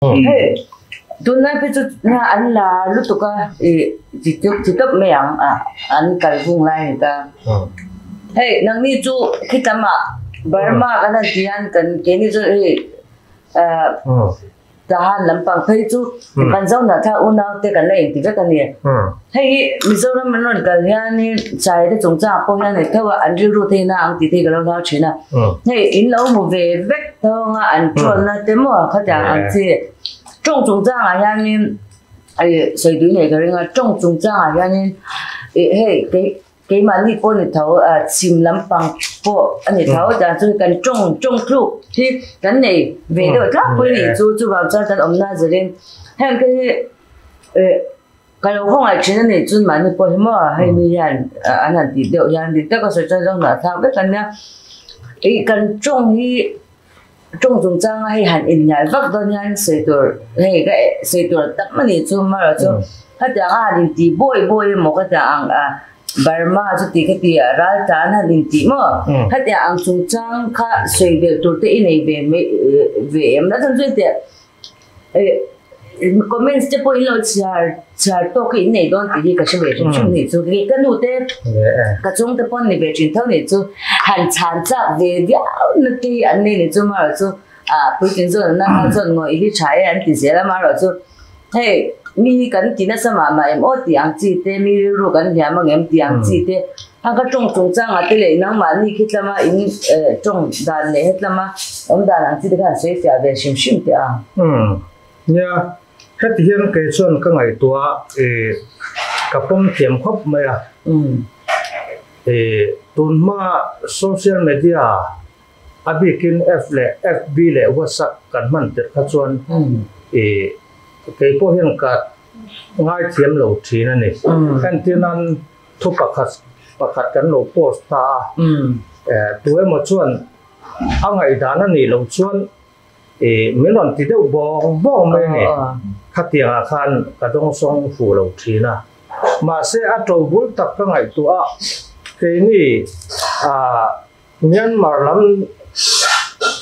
Hei tunlai phei chu na an la lutuk a ih chi tawp chi tawp mai ang a an kal vung lai a ni ta. Hei nangni chu khitam ah Burma kan han ti hian kan keini chu hei ah Tahan lampang phei chu kan Zohnah thla unau te kan la inti vek a ni. Hei hi Mizoram an rawn kal hianin chai te chungchangah pawh hian eng theuh a an rilru te hi na ang tih te hi ka lo hlau thin a. Hei in lo hmu ve vek thawng a an ṭuanna te maw khatiang ang chi ṭawng chungchangah hianin ih sawi tui nei ka ring a ṭawng chungchangah hianin ih hei kei Keimahni pawh ni tho, chhim lampang pawh a ni tho, dan chu kan tawng tawng thluk hi kan nei ve deuh tlangpui a nih chu, chuvang chuan kan awmna zirin heng te hi ka lo khawngaih thin a nih chuan mahni pawh hi maw hei mi hian an han tih deuh hian dik taka sawi chuan zawng hnah thlak vek a nia, ih kan tawng hi tawng chungchanga hei han inhnial vak dawn hian sawi tur hei ka sawi tur tam a nih chu amaherawhchu khatiang a han intih bawi bawi emaw khatiang ang a Burma chu ti kha ti a ral tan han intih maw khatiang ang chungchang kha sawi belh tur te i nei ve mai ve em la chuan chu hetiang Comments te pawh in lo chhiar chhiar tawk hi in nei dawn tih hi ka hre ve hrim hrim nih chu ka nu te ka chung te pawn ni ve thin tho nih chu han chhan chak ve viau na te hi an nei nih chu marawh chu ah puitling zawn na kha chuan ngawih hi tha e an ti zel a marawh chu hei mi hi kan ti nasa mah mah em aw tih ang chi te mi rilru kan hliam ang em tih ang chi te A ka tawng chungchangah te leh nangmahni khi tlama in tawng dan leh hetlama awm dan ang chi te khan sawi fiah ve hrim hrim teh a. Umm nia, heti hian kei chuan ka ngaihtuah a ka pawm thiam khawp mai a. Umm. Tun hma social media a bikin F leh FB leh WhatsApp kan hman tirh kha chuan kei pawh hian ka ngaithiam lo thin a ni. Entirnan Thu pakhat pakhat kan lo post ta a, tu emaw chuan a ngaihdan a nih loh chuan min rawn ti deuh bawng bawng mai a ni. Khatiangah khan ka dawngsawng fu lo thin a. Mahse a to bul tak ka ngaihtuah a, keini Myanmar lam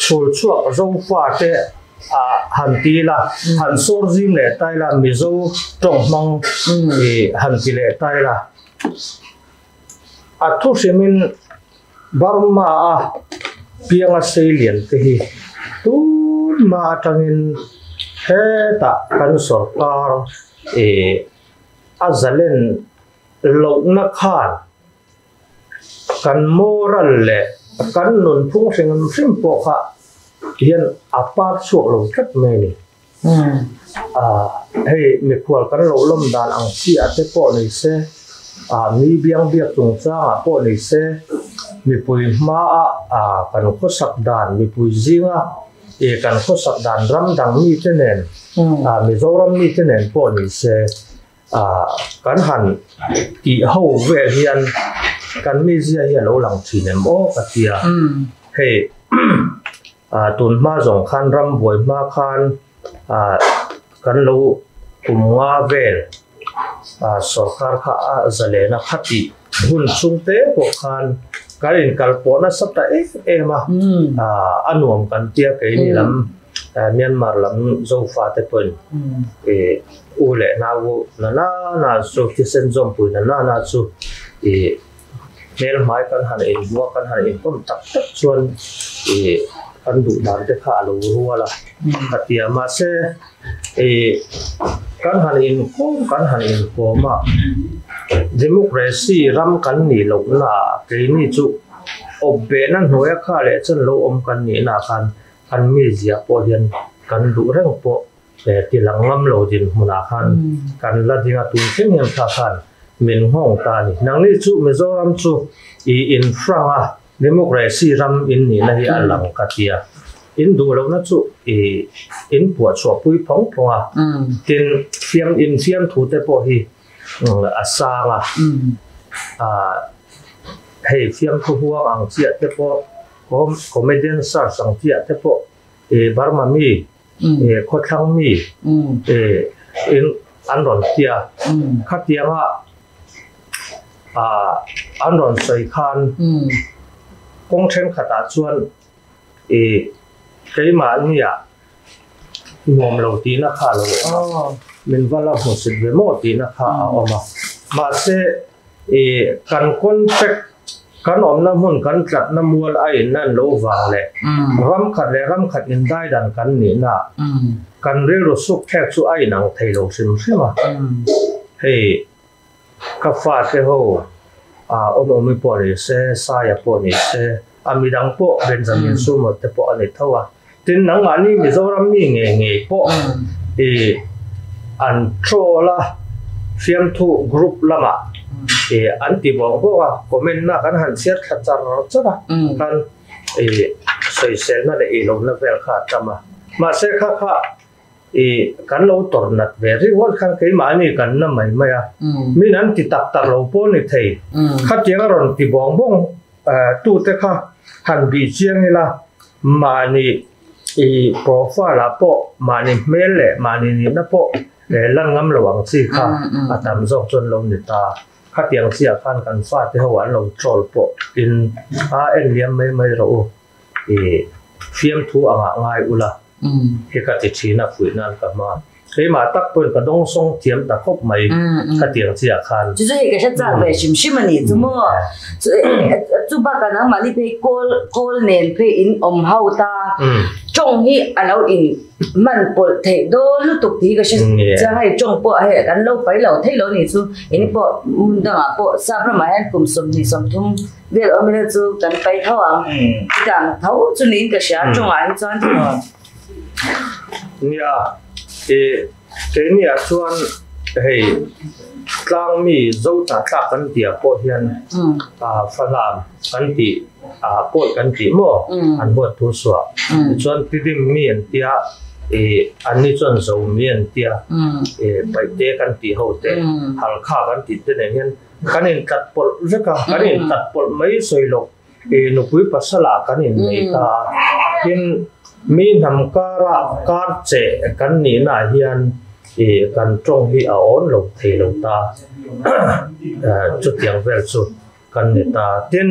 chhul chhuak Zofa te han ti ila, han sawr zim leh ta ila, Mizo tawng hmang han ti leh ta ila. A thu hrimin Burma a pianga seilian te hi tunhma atangin hetah kan sorkar a zalen lohna khan Kan moral leh kan nunphung hrim hrim pawh kha hian a par chhuak lo tlat mai a ni. Hei mikhual kan lo lawm dan ang chi ah te pawh ni se, mi biang biak chungchangah pawh ni se, mipui hmaah kan khawsak dan, mipui zinga kan khawsak dan ram dang mite nen, Mizoram mite nen pawh ni se, Kan han tih ho vel hian kan mizia hi a lo lang thin em aw ka ti a. Hei tun hma zawng khan ram buai hma khan kan lo kum nga vel sorkar kha a zalen a khatih hun chhung te pawh khan kan inkalpawh nasa ta em em a, a nuam kan tia keini lam Myanmar lam Zofa te pawhin u leh nau na na na chu thisen zawmpui na na na chu ih hmel hmai kan han inbua kan han inkawm tak tak chuan ih kan duh dan te kha a lo rual a ka ti a mahse ih kan han inkawm kan han inkawm a democracy ram kan nih loh naah keini chu awp behna hnuaia kha leh chuan lo awm kan nih naah khan kan mizia pawh hian kan duh reng pawh Ti lang ngam lo dinhmunah khan kan la ding a, tun thleng hian kha khan min nghawng ta a ni. Nangni chu Mizoram chu i in hrang a, democracy ram in nihna hi a lang ka ti a, in duh lohna chu i in puah chhuah pui phawng phawng a, tin fiam in fiamthu te pawh hi a sang a, hei fiamthu huang ang chiah te pawh, comedian search ang chiah te pawh Burma mi Khawthlang mi in an rawn ti a, khatianga an rawn sawi khan kawng thenkhatah chuan keimahnia Nuam lo tihna kha a lo awm a, min va la hmusit ve maw tihna kha a awm a. Mahse, ih kan contract, kan awmna hmun kan tlatna mual a inlan lo vang leh ram khat leh ram khat indaidan kan nihna kan rilru suk thlek chu a inang thei lo hrim hrim a. Hei ka fate ho awm awmi pawh ni se, Saia pawh ni se, a midang pawh Benjamin Sumo te pawh a ni tho a. Tin, nangmahni Mizoram mi ngei ngei pawh i an troll a, fiamthu group lamah i an ti vawng vawng a, comment na kan han chhiar thla char char a, khan i sawiselna leh i lohna vel kha a tam a. Mahse kha kha i kan lo tawrh nat ve ringawt khan keimahni kan na mai mai a, min an ti tak tak lo pawh ni thei, khatiang a rawn ti vawng vawng tute kha han bih chiang ila mahni i profile ah pawh mahni hmel leh mahni nihna pawh lan ngam lo ang chi kha a tam zawk chuan lo ni ta. Khatiang chiah khan kan fate ho an lo troll pawh in a en liam mai mai rawh u i fiamthu angah ngai ula hi ka ti thin a fuih nan ka hma. Keimah tak pawhin ka dawngsawng thiam ta khawp mai khatiang chiah khan. Chu chu hei ka hre chak ve hrim hrim a nih chu maw. Chu bakah nangmahni phei kawl kawl nen phei in awm ho ta. Tawng hi a lo in hman pawlh theih dawn lutuk tih hi ka hre chiang hei tawng pawh hei kan lo pai lo thei lo nih chu in pawh hmun dangah pawh sap ramah hian kum 20 30 vel awm ila chu kan pai tho ang. Chutang tho chu niin ka hria tawngah hi chuan. Nia, i keiniah chuan hei tlang mi zo tah tlak kan tih ah pawh hian Falam kan tih ah pawi kan tih maw an huat thu suah. Tichuan Tidim mi an tia i anni chuan zo mi an tia i Paihte kan tih ho te Halkha kan tih te nen hian kan intlat pawlh vek a, kan intlat pawlh mai sawi loh. I nupui pasala kan innei ta a, tin mi hnam kara kar che kan nihnaah hian i kan tawng hi a awn lo thei lo ta, chutiang vel chu kan ni ta. Tin,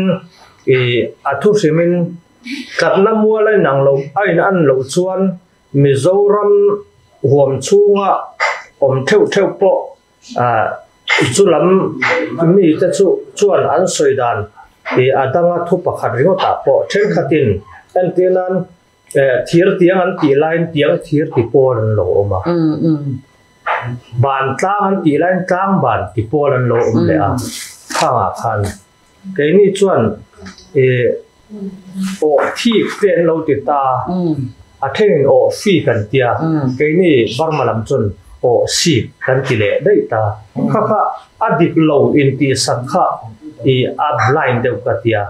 i a thu hrimin tlatna mual a inang loh a inan loh chuan Mizoram huam chhunga awm theuh theuh pawh Chu lam mite chu chuan an sawi dan i a danga thu pakhat ringawtah pawh thenkhatin entir nan thir tiang an tih laiin tiang thir ti pawl an lo awm a, ban tlang an tih laiin tlang ban ti pawl an lo awm leh a, khangah khan keini chuan i awh thik te an lo ti ta, a thenin awh fik an tia, keini Burma lam chuan awh sik kan ti leh daih ta. Kha kha a dik lo intihsak kha i a blind deuh ka tia.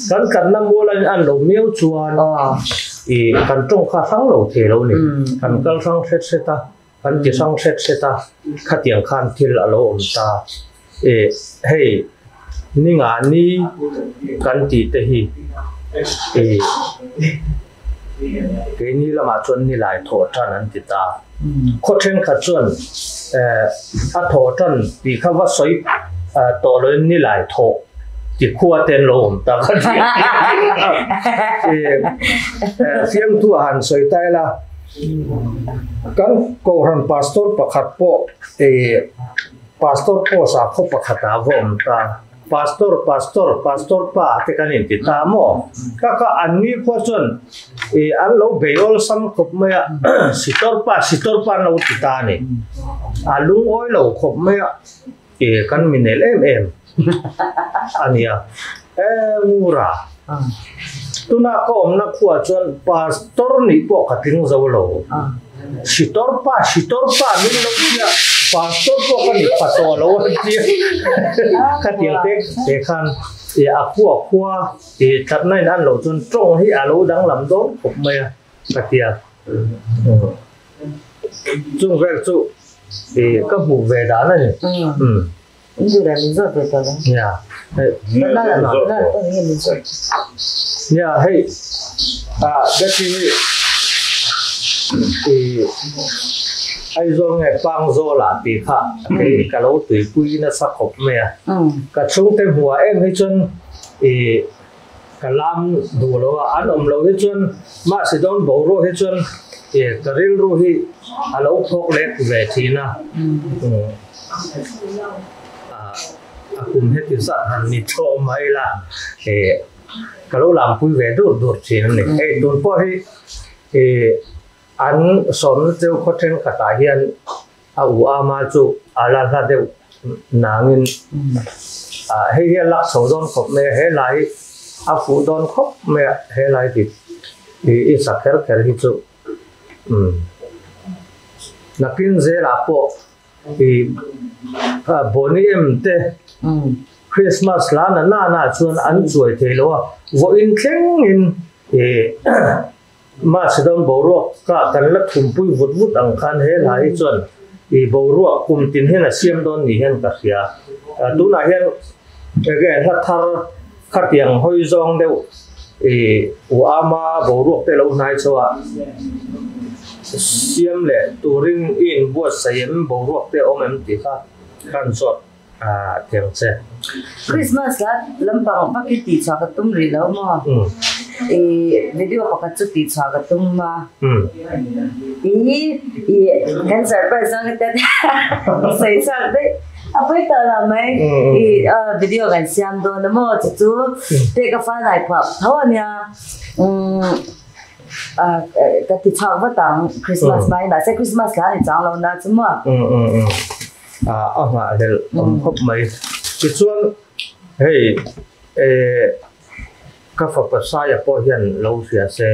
Kan tlanna mual a an lo miau chuan i kan tawng kha hrang lo thei lo ni. Kan kal hrang hret hret a, kan ti hrang hret hret a, khatiang khan thil a lo awm ta. E hei ninga ni kan tih te hi e keini lamah chuan nilai thawh tan an ti ta. Khaw thenkhat chuan a thawh tan tih kha va sawi tawh loin nilai thawh ti khua te an lo awm ta ka ti. E fiamthu a han sawi ta ila kan Kohhran Pastor pakhat pawh e Pastor post ah khaw pakhat ah va awm ta. Pastor, Pastor, Pastor pa te kan inti ta maw? Ka kha an ni khua chuan ih an lo bei awlsam khawp mai a, Sitor pa, Sitor pa an lo ti ta a ni. A lungawi lo khawp mai a, ih kan mi nel em em a nia. E Ngura, tuna ka awmna khua chuan Pastor nih pawh ka tling zo lo. Sitor pa, Sitor pa min lo tia, Pastor pawh ka nih pha tawh lo a tia. Khatiang te te khan ih a khua khua ih tlatna in an loh chuan tawng hi a lo danglam dawn khawp mai a ka tia. Chung vel chu ih ka hmuh ve dan a ni. Nia hei ah Betty hi ih Aizawl nge Pangzawl ah tih kha kei ka lo tuipui nasa khawp mai a, ka chhungte hmuh ah em hi chuan ih. ka lam duh lo a, an awm loh hi chuan mahse dawn boruak hi chuan ka rilru hi a lo phawk lek ve thin a. A kum heti zat han ni tawh mai la, ka lo lampui ve dur dur thin a ni. Hei tun pawh hi an sawmna cheu khaw thenkhatah hian a u ama chu a la hla deuh nangin hei hi a lak chho dawn khawp mai a, he lai a fuh dawn khawp mai a, he lai ti i sa kher kher hi chu nakin zelah pawh i Bonny em te Christmas la na na na chuan an chuai thei lo a, vawiin thlengin i Mahse dawn boruak ka kan la thumpui vut vut ang khan he hla hi chuan i boruak kum tin hian a siam dawn ni hian ka hria. Tunah hian enge hla thar khatiang hawi zawng deuh i u ama boruak te lo hnai chho a siam leh turin i inbuatsaih em boruak te a awm em tih kha kan zawt Tiang che. Christmas la lampang vak hi tih chhuah ka tum rih lo maw? I video pakhat chu tih chhuah ka tum a. I i kan surprise zawng ka tia sawi chhuak daih a pawi tawh lo mai. I video kan siam dawn a maw chu chu te ka fa nai phuah tho a nia. Ka ti chhuak vat ang Christmas hma in mahse Christmas la ni chang lo na chu maw? A nghahhlelh awm khawp mai. Tichuan hei ka fapa Saia pawh hian lo hria se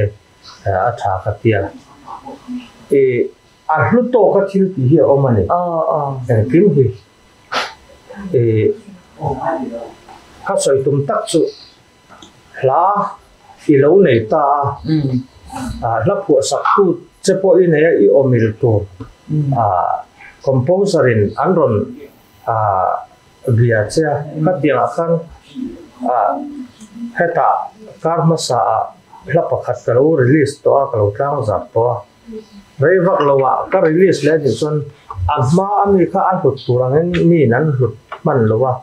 a tha ka tia. A hlu tawka thil tih hi a awm a ni. Engkim hi ka sawi tum tak chu hla i lo nei ta a, hla phuahsak tu che pawh i nei a, i awmil tur composer in an rawn bia che a, khatiangah khan hetah kar hmasa ah hla pakhat ka lo release tawh a, ka lo tlangzar tawh a, rei vak lo ah ka release leh anih chuan a hma a mi kha a hlut tur angin miin an hlut hman lo a,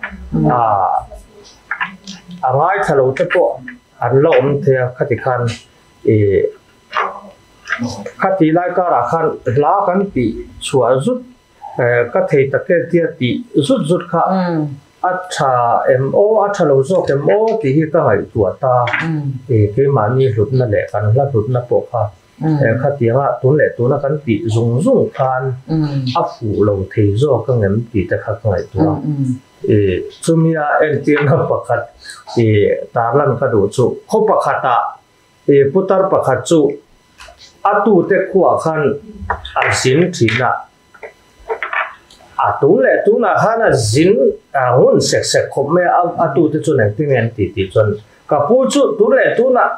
A ngaithla lo te pawh an la awm thei a, khati khan ih khati lai karah khan hla kan tih chhuah zut ka thei tak e tia tih zut zut kha a tha em aw a tha lo zawk em aw tih hi ka ngaihtuah ta ih keimahni hlutna leh kan hla hlutna pawh kha khatianga tun leh tuna kan tih zung zung khan a fuh lo thei zawk ang em tih te kha ka ngaihtuah a. I chumia entirna pakhat i tarlan ka duh chu khaw pakhatah i putar pakhat chu a tute khuah khan a zin thin a, a tun leh tunah khan a zin a ngun sek sek khawp mai a, a tute chuan engtin nge an tih tih chuan ka pu chu tun leh tunah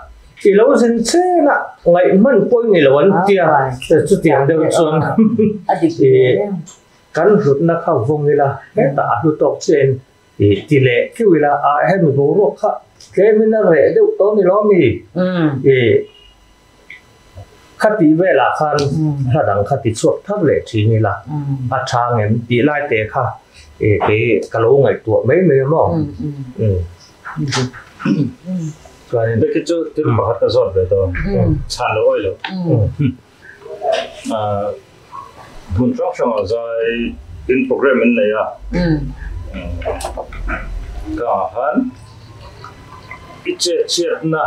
i lo zin chen a ngaihman pawh i ni lo an tia chutiang deuh chuan i Kan hlutna kha vawng ila, hetah a hlu tawk chiahin i ti leh khiu ila, ah hemi boruak kha tlemin a reh deuh tawh ni lo mi? I kha tih velah khan hla dang kha ti chhuak thar leh thin ila, a tha ngem tih lai te kha i kei ka lo ngaihtuah mai mai a maw? Chuanin. Khi chu thil pakhat ka zawt ve tawh, chhan lo awih lo. Hmun hrang hrangah zai in program an nei a, ka ah khan i chet chhiatna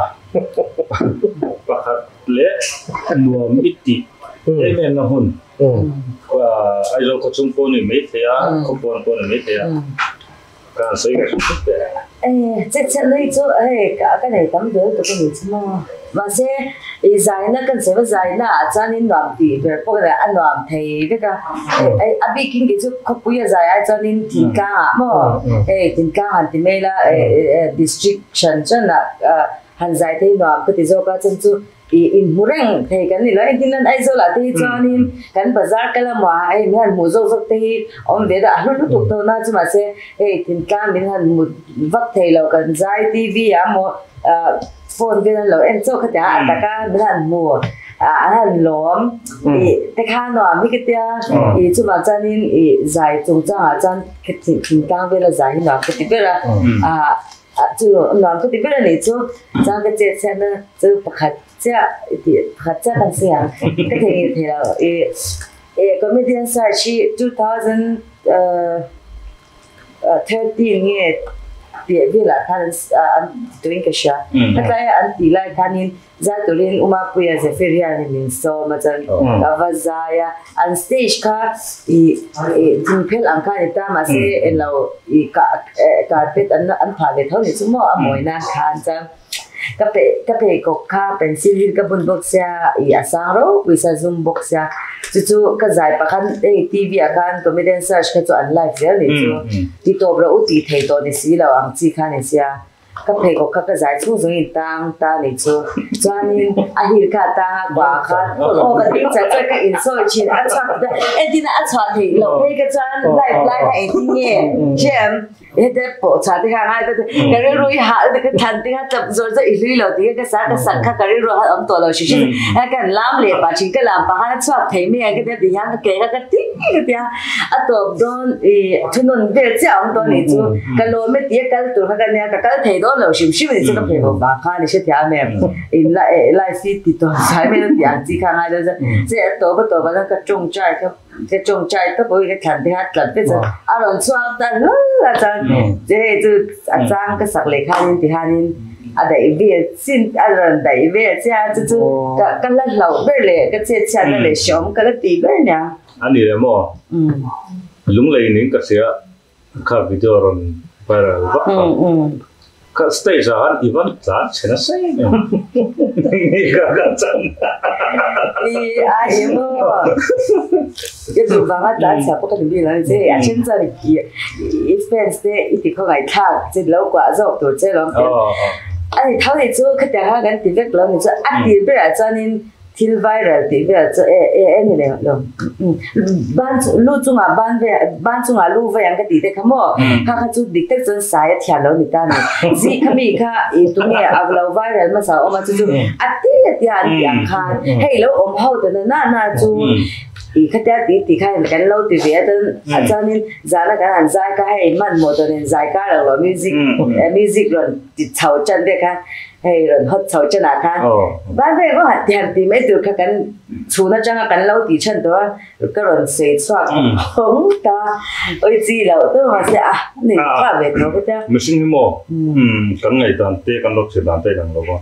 pakhat leh nuam i tih em em na hmun Aizawl khawchhung pawh a ni maithei a, khawpawn pawh a ni maithei a. Kan sawi ve hrim hrim teh. Eh, che che nei chu hei ka nei tam vel tuk a ni chu maw. Mahse, i zaina kan sawi va zaina ah chuanin nuam tih ber pawh ka a nuam thei vek a. A bikin kei chu khawpui a zai ai chuanin thingtlang ah maw hei thingtlang han ti mai la district hran hran ah han zai thei nuam ka ti zawk a chuan chu I inhmu reng thei kan ni lo. Engtin nan Aizawl ah te hi chuanin kan bazar kal a maw hei min han hmuh zawk zawk te hi awm ve deuh a hlu lutuk tawh na chu mahse hei thingtlang min han hmu vak thei lo kan zai TV ah maw phone vel an lo en chauh kha tia a taka min han hmu an han lawm i te kha nuam hi ka tia i chuvang chuanin i zai chungchangah chuan thingtlang vela zai hi nuam ka ti ber a. Chu nuam ka ti ber a nih chu. Chuan ka chet chhiatna chu pakhat chiah i tih pakhat chiah kan sawi ang. Ka theihnghilh thei lo. I eh comedian search hi 2013 nge tih velah khan an ti turin ka hria. Khatlai an tih lai khanin Zai turin U Mapuia Zephyr hian min sawm a chuan ka va zai a, an stage kha ih ih thingphel ang kha a ni ta mahse englo ih carpet an an phah ve tho ni chu maw a mawi nan khan chuan ka pe ka pheikhawk kha pencil hi ka bun bawk sia ih a sang ropui sia zum bawk sia chu chu ka zai pakhat hei TV ah khan comedian search kha chu an live zel ni chu ti tawp loh u tih thei tawh ni si lo ang chi kha ni sia. Ka pheikhawk kha ka zai chhung zawng in tang ta ni chu. Chuanin a hil kha a tang a kua khan aw ka ding chat chat ka insawi thin a chhuak ta entin a chhuah theih loh phei ka chuan live lai kha engtin nge hriam hete pawh chhuah te kha a ngai ta ka rilru i hah lutuk ka thlan te kha tlap zawr zawr i hlui lo tih kha ka sa ka sak kha ka rilru a awm tawh lo hrim hrim ka han lam leh pah thin ka lam pah khan a chhuak thei mai ang ka tia ti hian ka ke kha ka ting ka tia A tawp dawn i thunawn vel chiah a awm tawh a nih chu. Ka lawm e tih a kal tur kha ka nia, ka kal thei dawn lo hrim hrim a nih chu ka phei bawk vang khan i hrethiam em. In la eh life hi ti tawh zai mai ti ang chi kha a ngai dawn chuan che a tawp a tawp ah chuan ka tawngtai kha ka tawngtai tawp a ka thlan te kha a tlat vek chuan a rawn chhuak ta hlawl a chuan che hei chu a chang ka sak leh khanin ti khanin a daih vel chin a rawn daih vel chiah a chu chu ka la hlauh ber leh ka chetchhiatna leh hreawm ka la tih ber nia. A ni le maw? Lunglei ning ka hria kha video rawn viral vak a. Kha stage ah khan i van tlan chhe nasa em em. Ni ka ka chan. I a i maw? Ka duh vanga tlan chhia pawh ka ni bik lo che. A then chuan i i fans te i ti khawngaih thlak che lo kuah zawk tur che lawm te. A ni tho ni chu khatiang khan kan ti vek lo ni chu a tir berah chuanin Thil viral tih vel chu e e e ni leh lo. Ban lu chungah ban ve ban chungah lu vei ang ka tih te kha maw kha kha chu dik tak chuan sai a thiam lo ni ta ni. Zi kha mi kha i tunge a lo viral hmasa awm a chu chu a ti a tia an tih ang khan hei lo awm ho ta na na na chu i khatia tih tih khan kan lo ti ve a chuan a chuanin zana kan han zai kha hei hmanhmawh tawn in zai kar ang lo music music rawn ti chho tan ve khan Hei rawn hawt chho chenah khan ban vek aw han ti han ti mai tur kha kan chhun atanga kan lo tih chhan tawh a, ka rawn sawi chhuak phawng ta awi chi loh deuh mahse a ni kha ve tho ka tia. Mihring hi maw kan ngaihdan te kan lo thlir dan te a inang lo va,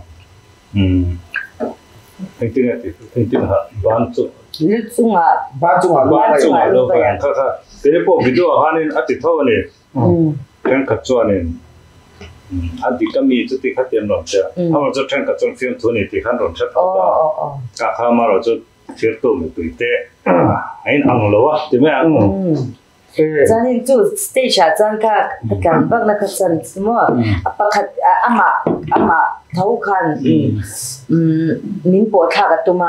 engtin nge tih engtin ha ban chu Lu chungah ban chungah lu chungah lu vai ang kha kha kei pawh video ah khanin a ti tho a ni. Thenkhat chuanin a dik a mi chu ti kha ti an rawn hria. Amah chu thenkhat chuan fiamthu a ni tih kha an rawn hre tho ta. Ka kha amarawh chu thirtu mipui te a inang lo a ti mai ang. Chuanin chu stage ah chuan kha ka tlan vak na kha chuan chu maw a pakhat amah amah tho khan min pawh thlak a tum a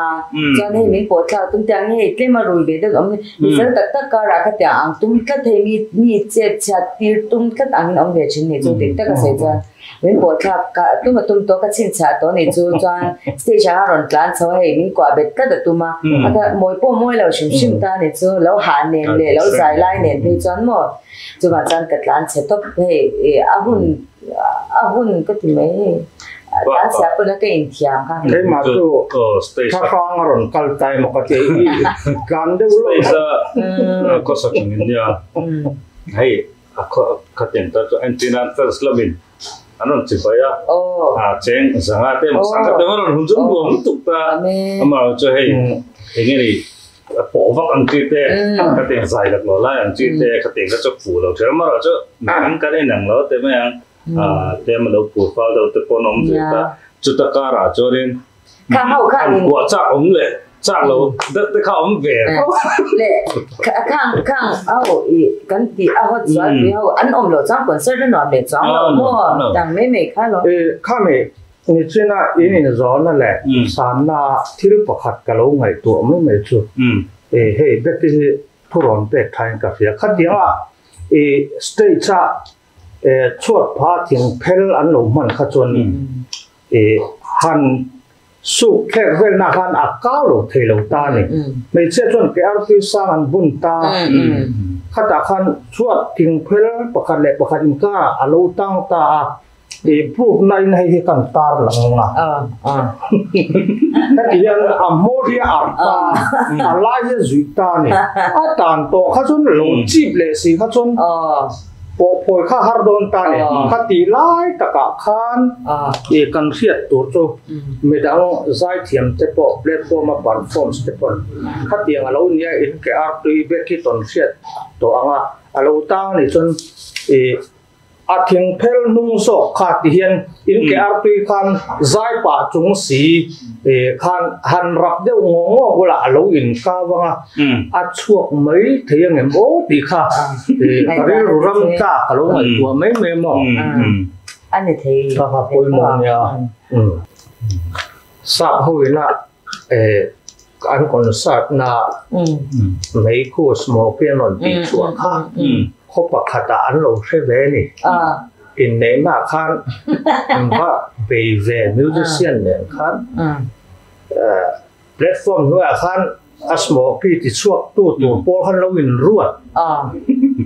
chuan hei min pawh thlak a tum tiang hei tlem a rui ve deuh awm Mi fel tak tak karah kha tiang ang tum tlat hei mi mi chet chhiat tir tum tlat angin awm ve thin ni chu dik taka sawi chuan min pawh thlak ka tum a tum tawh ka chhinchhiah tawh ni chu chuan stage ah rawn tlan chho a hei min kuah bet tlat a tum a a kha mawi pawh mawi lo hrim hrim ta ni chu lo hah nen leh lo zai lai nen phei chuan maw chuvang chuan ka tlan chhe tawp hei a hun A hun ka ti mai hei. Tan sia pawn a ka inthiam kha. Keimah chu thlahrang a rawn kal ta emaw ka ti i tlan deuh lo. Stage a khawsak ang in nia. Hei a khatin ta chu entir nan first lamin an rawn chi pai a. A cheng zanga te emaw sangha te emaw rawn hun chu nuam lutuk ta. Amaherawhchu chu hei enge ni A pawh vak ang chi te, ka teng zai lak lo lai ang chi te, ka teng kha chu fuh lo ther amarawh chu mihring kan inang lo te mai ang, tlem a lo phur fal deuh te pawh an awm ve ta, chuta karah chuanin an kuah chak awm leh chak lo deuh te kha awm ve tho. Leh khang khang ho i kan tih a hawt zual pui ho an awm loh chuan concert a nuam leh chuang lo maw dang mai mai kha lo. Khami Nichina in inzawhna leh sanna thil pakhat ka lo ngaihtuah mai mai chu e hei Betty hi thurawn pek thain ka hria. Khatianga i stage a chhuat pha thing phel an lo hman kha chuan i han suk thlek velna khan a kau lo thei lo ta a ni. Hmeichhia chuan ke artui sang an bun ta. Khatah khan chhuat thing phel pakhat leh pakhat inkar a lo tang ta a. I proof na in hei hi kan tar lang nga. Heti hian a hmawr hi a arh ta, a lai hi a zuih ta a ni. A tan tawh kha chuan lo chip leh si kha chuan pawh phawi kha har dawn ta a ni. Kha tih lai takah khan i kan hriat tur chu midang zaithiam te pawh platform a performs te pawn khatiang a lo nia in ke artui bek hi tawn hriat tawh ang a, a lo tang a nih chuan i A thingphel hnung zawk kha ti hian in ke artui khan zai pah chung si khan han rap deuh ngawh ngawh bulah a lo in kau ang a, a chhuak mai thei ang em aw tih kha ka rilru ram tlak ka lo ngaihtuah mai mai maw. A ni thei. Kha kha pawimawh nia. Sap ho ina an concert na meikhu smoke hi an rawn tih chhuah kha khaw pakhatah an lo hre ve a ni. Inneihnaah khan an va bei ve musician nen khan platform hnuaiah khan a smoke ti chhuak tu tur pawl khan lo inruat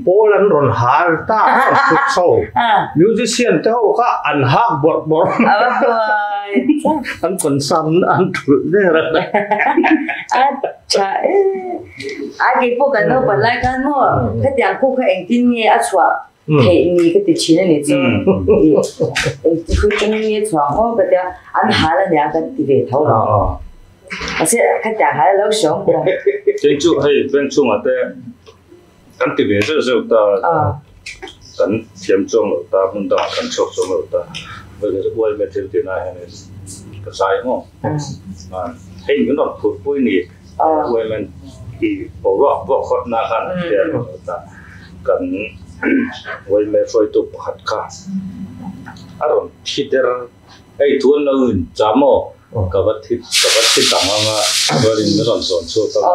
pawl an rawn hal ta an thut chho musician te ho kha an hak bawrh bawrh an concern an thulh der a. A tha e. A keipawh kan naupan lai khan maw hetiang khu kha engtin nge a chhuah theih ni ka ti thin a ni chu. Engti hui chungin nge chhuah ang aw ka tia an hal a nia kan ti ve tho lo. Mahse khatiang hal a lo hre awm ber. Kei chu hei bank chhungah te kan ti ve zeuh zeuh ta kan thiam chuang lo ta hmun dangah kan chhuak chuang lo ta uaime thil tih na hianin ka zai maw hei min rawn phurpui ni uaime i boruak vuak hawt na khan an hria lo ta kan uaime hruaitu pakhat kha a rawn thi der Hei tuan lo in cha maw ka va thi ka va thi dang anga chuanin min rawn zawn chhuak a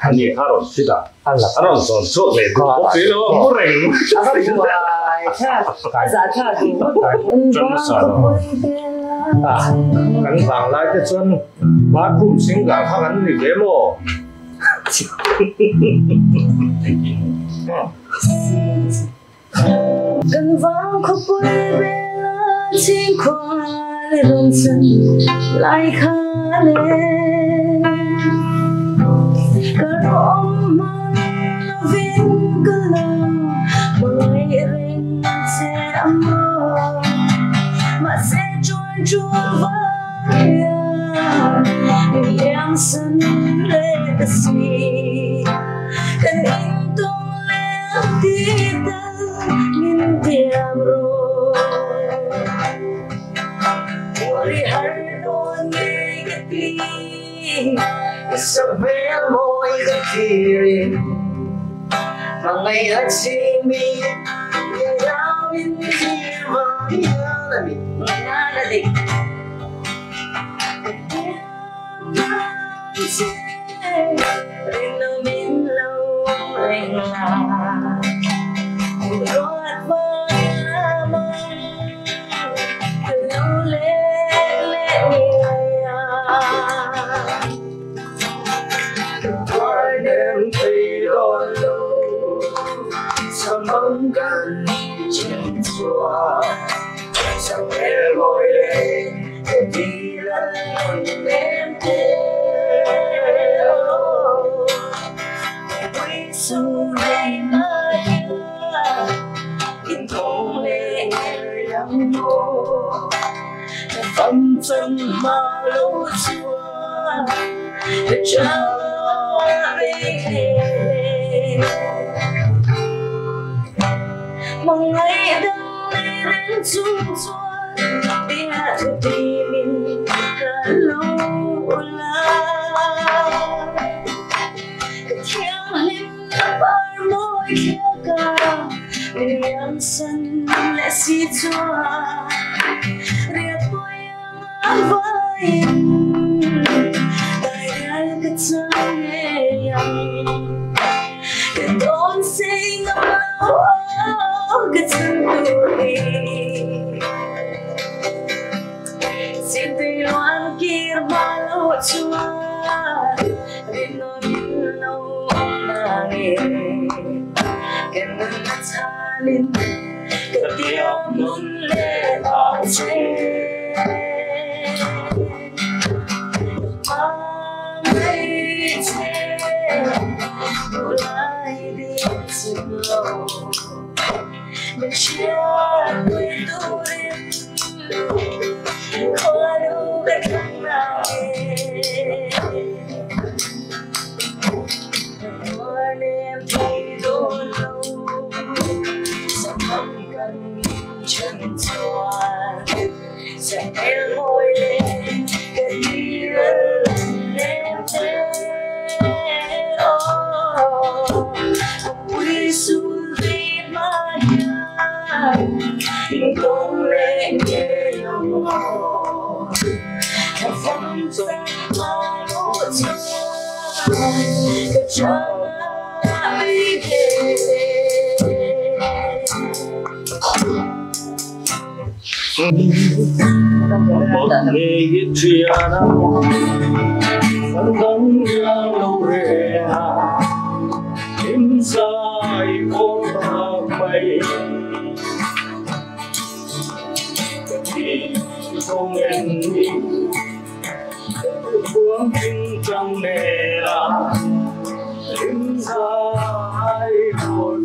ani kha rawn thi dang a rawn zawn chhuak leh duh bawk si lo a mu reng Chuan nasa lo kan vanglai te chuan bathroom singer kha kan ni ve maw. Kan vang khawpui bela chhingkhual i rawn chan lai kha le Ka rawm hman lovin ka lo hmangaih reng che a maw Mahse chuan chul vang hian min liamsan leh ta si Kan intawng leh lo Mình chia quên tu riêng Khó đủ cách thắng này Mùa đêm thì đôi lâu Sẽ không cần chân chuan Sẽ em môi lên Cái đi lên em thế Quy xuống vì mà Không lẽ nghe Thật phong trần mà lỗ chân Cái chân ai thế Một ngày triana Phấn lâu rè Im sai con mây Không em Buông kinh trong nè Im sai con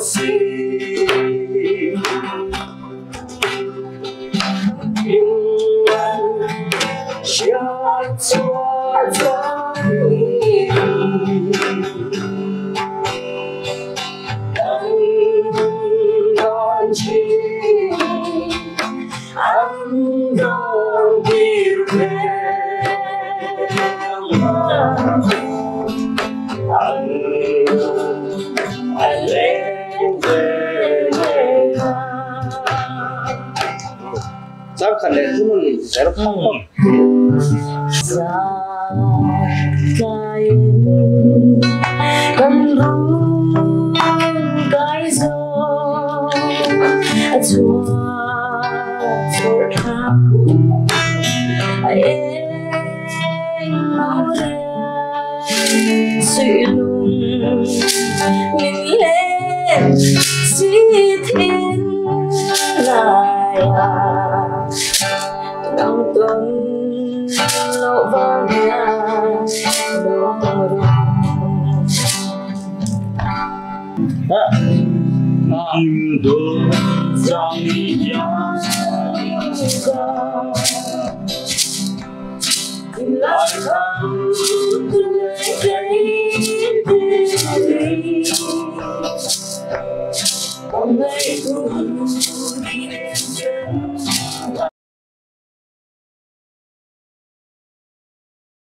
See. khat leh thunun zel phawk phawk.